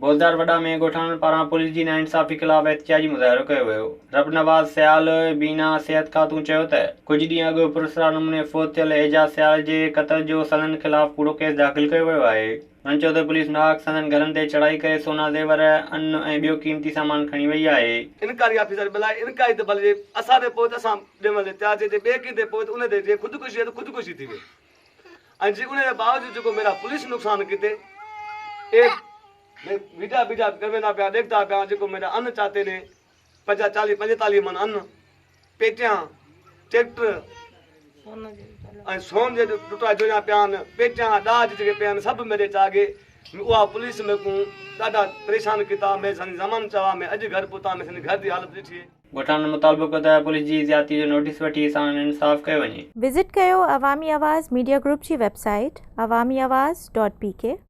بوزدار وڏا ۾ ڳوٺاڻن پاران پوليس جي ناانصافي خلاف احتجاجي مظاهرو ڪيو ويو. رب نواز سيال، بينا صحت خاتون چيو ته ڪجهه ڏينهن اڳ پراسرار نموني فوت ٿيل اعجاز سيال جي قتل جو سندن خلاف ڪوڙو ڪيس داخل ڪيو ويو آهي. هنن چيو ته پوليس ناحق سندن گهرن تي چڙهائي ڪري سونا زيور، ان ۽ ٻيو قيمتي سامان کڻي وئي آهي. انڪوائري آفيسر ٻلائي انڪوائري ته ڀلي جي اسان تي پوي ته اسان ڏيڻ لاء تيار جي ٻئي ڪنهن تي پوي ته ان تي جي خودڪشي آهي ته خودڪشي ٿي وئي. ۽ جي انهي جي باوجود جيڪو ميرا پوليس نقصان ڪيتي اي مين ويڊيا بيڊيا ڪرويندا پيا ڏيکدا پيا جيڪو ميرا ان چاتي ني پنجا چاليهه پنجيتاليهه من ان پيٽيان ٽريڪٽر ۽ سون جي ٽٽا جوڙيا پيا آهن پيٽيان ڏاج جيڪي پيا آهن سڀ ميري چاگي اها پوليس ميڪون ڏاڍا پريشان ڪيتا مين سني زمان چوا مين اڄ گهر پهتا مين سني گهر the حالت ڏٺي. ڳوٺاڻن مطالبو ڪيو ته پوليس جي زيادتي جو نوٽيس وٺي ساڻن انصاف ڪيو وڃي. وزٽ ڪيو عوامي آواز ميڊيا گروپ جي website Awami Awaz dot P K.